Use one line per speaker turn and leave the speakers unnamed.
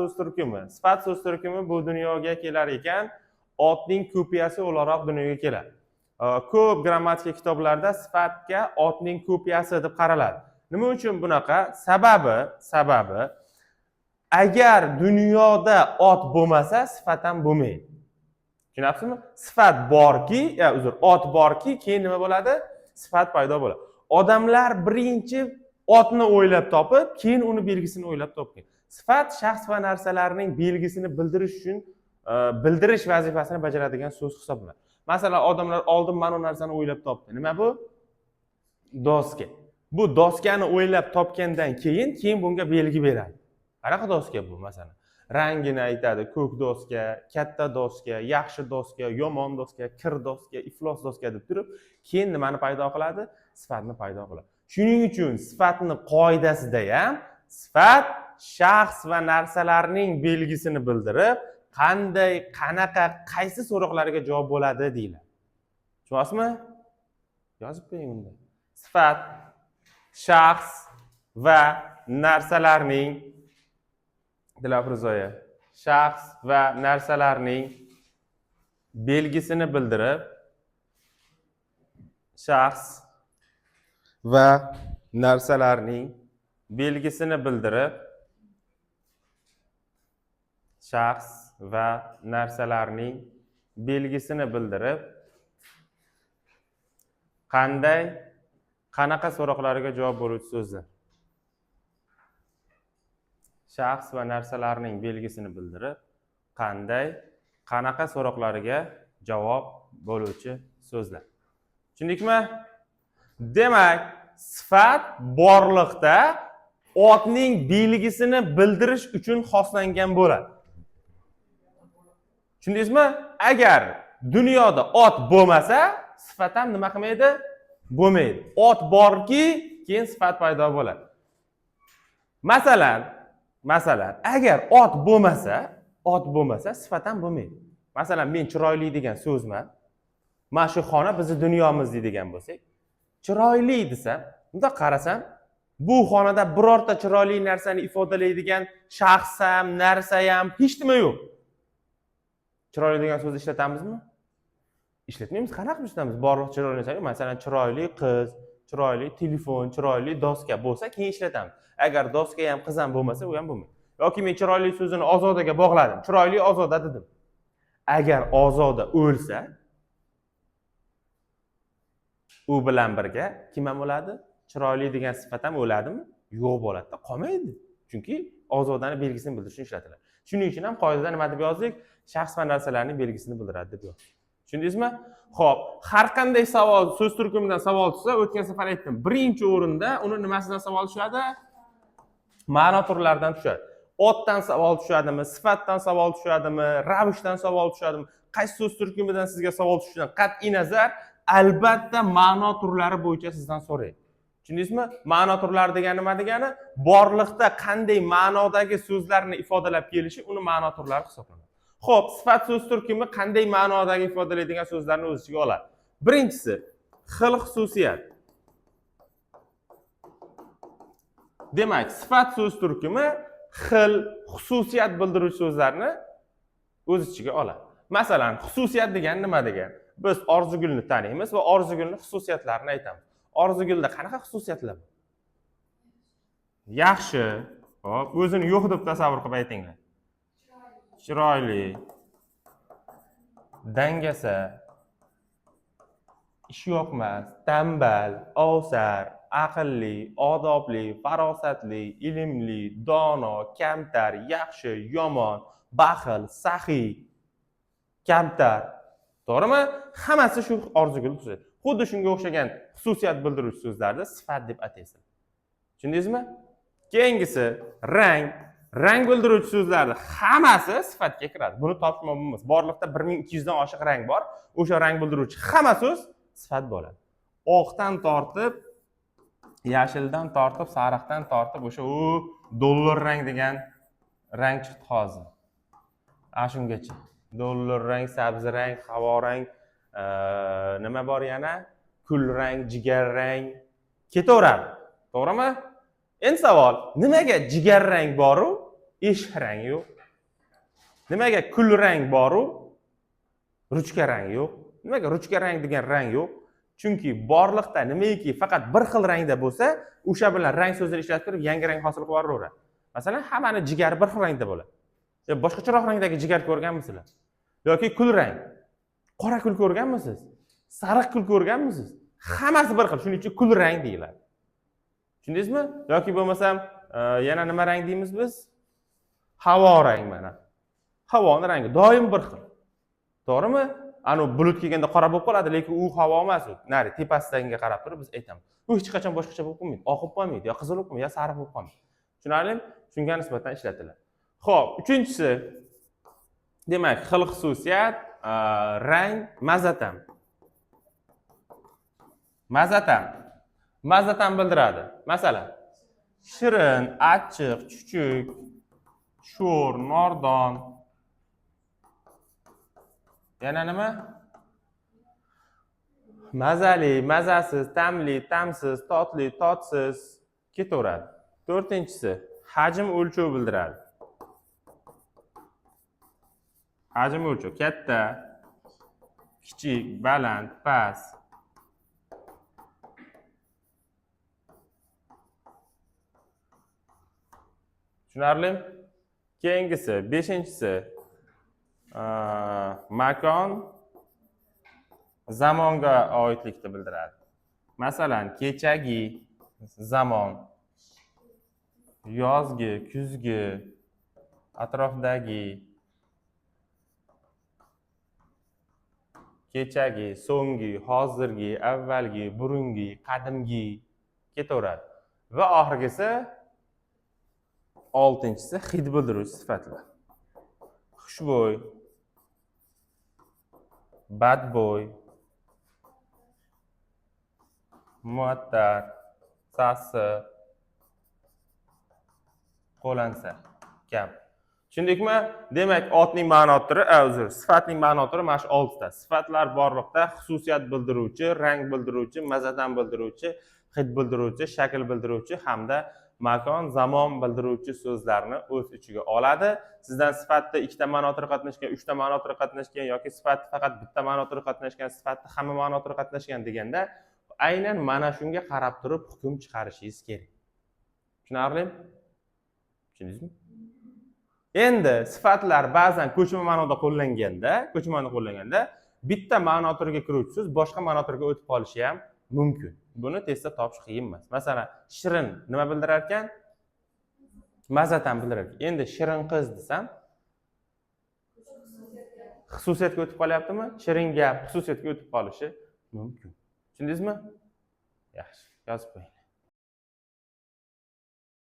So'z turkumi. Sifat so'z turkumi bu dunyoga kelar ekan, otning kopiyasi o'laroq dunyoga keladi. Ko'p grammatika kitoblarda sifatga otning kopiyasi deb qaraladi. Nima uchun bunaqa? Sababi agar dunyoda ot bo'lmasa, sifat ham bo'lmaydi. Tushunyapsizmi? Sifat borki, uzr, ot borki, keyin nima bo'ladi? Sifat paydo bo'ladi. Odamlar birinchi otni o'ylab topib, keyin uni belgisini o'ylab topgan. Sifat shaxs va narsalarning belgisini bildirish uchun bildirish vazifasini bajaradigan so'z hisoblanadi. Masalan, odamlar oldin mana bu narsani o'ylab topdi. Nima bu? Doska. Bu doskani o'ylab topgandan keyin bunga belgi beradi. Qanaqa doska bu, masalan? Rangini aytadi: ko'k doska, katta doska, yaxshi doska, yomon doska, kir doska, iflos doska deb turib, keyin nimani paydo qiladi? Sifatni paydo qiladi. Shuning uchun sifatni qoidasida ham sifat shaxs va narsalarning belgisini bildirib, qanday, qanaqa, qaysi so'roqlarga javob bo'ladi deyiladi. Tushunyapsizmi? Yozib qo'ying unda. Sifat shaxs va narsalarning, Dilafruz, shaxs va narsalarning belgisini bildirib, shaxs va narsalarning belgisini bildirib, shaxs va narsalarning belgisini bildirib, qanday, qanaqa so'roqlarga javob bo'luvchi so'zlar. Shaxs va narsalarning belgisini bildirib, qanday, qanaqa so'roqlariga javob bo'luvchi so'zlar. Tushundikmi? Demak, sifat borliqda otning belgisini bildirish uchun xoslangan bo'ladi. Tushundingizmi? Agar dunyoda ot bo'lmasa, sifat ham nima qilmaydi? Bo'lmaydi. Ot borki, keyin sifat paydo bo'ladi. Masalan, agar ot bo'lmasa, ot bo'lmasa, sifat ham bo'lmaydi. Masalan, men chiroyli degan so'zman. Mana shu xona bizni dunyomiz deydigan bo'lsak, chiroyli desam, bundoq qarasam, bu xonada birorta chiroyli narsani ifodalaydigan shaxs ham, narsa ham, hech nima yo'q. Chiroyli degan so'zni ishlatamizmi? Ishlatmaymiz. Qanaqa qilib ishlatamiz? Borliq chiroyli narsa yo'q. Masalan, chiroyli qiz, chiroyli telefon, chiroyli doska bo'lsa, keyin ishlatamiz. Agar doska ham, qiz ham bo'lmasa, u ham bo'lmaydi. Yoki men chiroyli so'zini Ozodaga bog'ladim. Chiroyli Ozoda dedim. Agar Ozoda o'lsa, u bilan birga kim ham o'ladi? Chiroyli degan sifat ham o'ladimi? Yo'q bo'ladida, qolmaydi. Chunki Ozodani belgisini bildirish uchun ishlatiladi. Shuning uchun ham qoidada nima deb yozdik? Shaxs va narsalarning belgisini bildiradi deb yozdik. Tushundingizmi? Xo'p, har qanday savol so'z turkumidan savol tushsa, o'tgan safar aytdim, birinchi o'rinda uni nimasidan savol tushadi? Ma'no turlaridan tushadi. Otdan savol tushadimi, sifatdan savol tushadimi, ravishdan savol tushadimi, qaysi so'z turkumidan sizga savol tushishidan qat'iy nazar, albatta ma'no turlari bo'yicha sizdan so'raydi. Tushundingizmi? Ma'no turlari degani nima degani? Borliqda qanday ma'nodagi so'zlarni ifodalab kelishi uni ma'no turlari hisoblanadi. Xo'p, sifat so'z turkumi qanday ma'nodagi ifodalaydigan so'zlarni o'z ichiga oladi? Birinchisi xil, xususiyat. Demak, sifat so'z turkumi xil, xususiyat bildiruvchi so'zlarni o'z ichiga oladi. Masalan, xususiyat degani nima degani? Biz Orzugulni taniymiz va Orzugulni xususiyatlarini aytamiz. Orzugulda qanaqa xususiyatlar bor? Yaxshi. Xo'p, o'zini yo'q deb tasavvur qilib aytinglar. Chiroyli, dangasa, ishyoqmas, tambal, ovsar, aqlli, odobli, farosatli, ilmli, dono, kamtar, yaxshi, yomon, baxil, saxiy, kamtar. To'g'rimi? Hammasi shu Orzugul xususiyat. Xuddi shunga o'xshagan xususiyat bildiruvchi so'zlarni sifat deb ataysiz. Tushundingizmi? Keyingisi rang. Rang bildiruvchi so'zlarni hammasi sifatga kiradi. Buni topish mumkin emas. Borliqda 1200 dan oshiq rang bor. O'sha rang bildiruvchi hamma so'z sifat bo'ladi. Oqdan tortib, yashildan tortib, sariqdan tortib, o'sha u dollar rang degan rang chiqdi hozir. Ana shungacha. Dollar rang, sabzi rang, havo rang, nima bor yana? Kul rang, jigar rang ketaveradi. To'g'rimi? Endi savol, nimaga jigar rang bor-u? Eshik rangi yo'q? Nimaga kul rang boru, ruchka rangi yo'q? Nimaga ruchka rang degan rang yo'q? Chunki borliqda nimaiki faqat bir xil rangda bo'lsa, o'sha bilan rang so'zini ishlatib turib yangi rang hosil qilib yuboraveradi. Masalan, hammani jigari bir xil rangda bo'ladi. Boshqacharoq rangdagi jigar ko'rganmisizlar? Yoki kul rang. Qora kul ko'rganmisiz? Sariq kul ko'rganmisiz? Hammasi bir xil, shuning uchun kul rang deyiladi. Tushundingizmi? Yoki bo'lmasam yana nima rang deymiz biz? Havo rang mana. Havoni rangi doim bir xil. To'g'rimi? Anu bulut kelganda qora bo'lib qoladi, lekin u havo emas u. Nari tepasidanga qarab turib biz aytamiz. U hech qachon boshqacha bo'lib qolmaydi, oq bo'lib qolmaydi, yo qizil bo'lib qolmaydi, yo sariq bo'lib qolmaydi. Tushunarlimi? Shunga nisbatan ishlatiladi. Xo'p, uchinchisi. Demak, xil xususiyat, rang, mazatam. Mazatam. Mazatam bildiradi. Masalan, shirin, achchiq, chuchuk, sho'r, nordon. Yana nima? Mazali, mazasiz, ta'mli, ta'msiz, totli, totsiz ketaveradi. To'rtinchisi, hajm o'lchov bildiradi. Hajm o'lchov katta, kichik, baland, past. Tushunarlimi? Keyingisi, beshinchisi, makon zamonga oidlikni bildiradi. Masalan, kechagi zamon, yozgi, kuzgi, atrofdagi, kechagi, so'nggi, hozirgi, avvalgi, burungi, qadimgi ketaveradi. Va oxirgisi oltinchisi hid bildiruvchi sifatlar. Xushbo'y, badbo'y, muattar, sassiq, qo'lansa kabi. Tushundikmi? Demak, otning ma'no turi, uzr, sifatning ma'no turi mana shu oltita. Sifatlar borliqda xususiyat bildiruvchi, rang bildiruvchi, mazadan bildiruvchi, hid bildiruvchi, shakl bildiruvchi hamda makon, zamon bildiruvchi so'zlarni o'z ichiga oladi. Sizdan sifatda ikkita ma'no turi qatnashgan, uchta ma'no turi qatnashgan yoki sifatda faqat bitta ma'no turi qatnashgan, sifatda hamma ma'no turi qatnashgan deganda aynan mana shunga qarab turib hukm chiqarishingiz kerak. Tushunarlimi? Tushundingizmi? Endi sifatlar ba'zan ko'chma ma'noda qo'llanganda, bitta ma'no turiga kiruvchi so'z boshqa ma'no turiga o'tib qolishi ham mumkin. Buni testda topish qiyin emas. Masalan, shirin nima bildirar ekan? Mazatan bildirar ekan. Endi shirin qiz desam, xususiyatga o'tib qolyaptimi? Shirin gap xususiyatga o'tib qolishi mumkin. Tushundingizmi? Yaxshi, yozib qo'ying.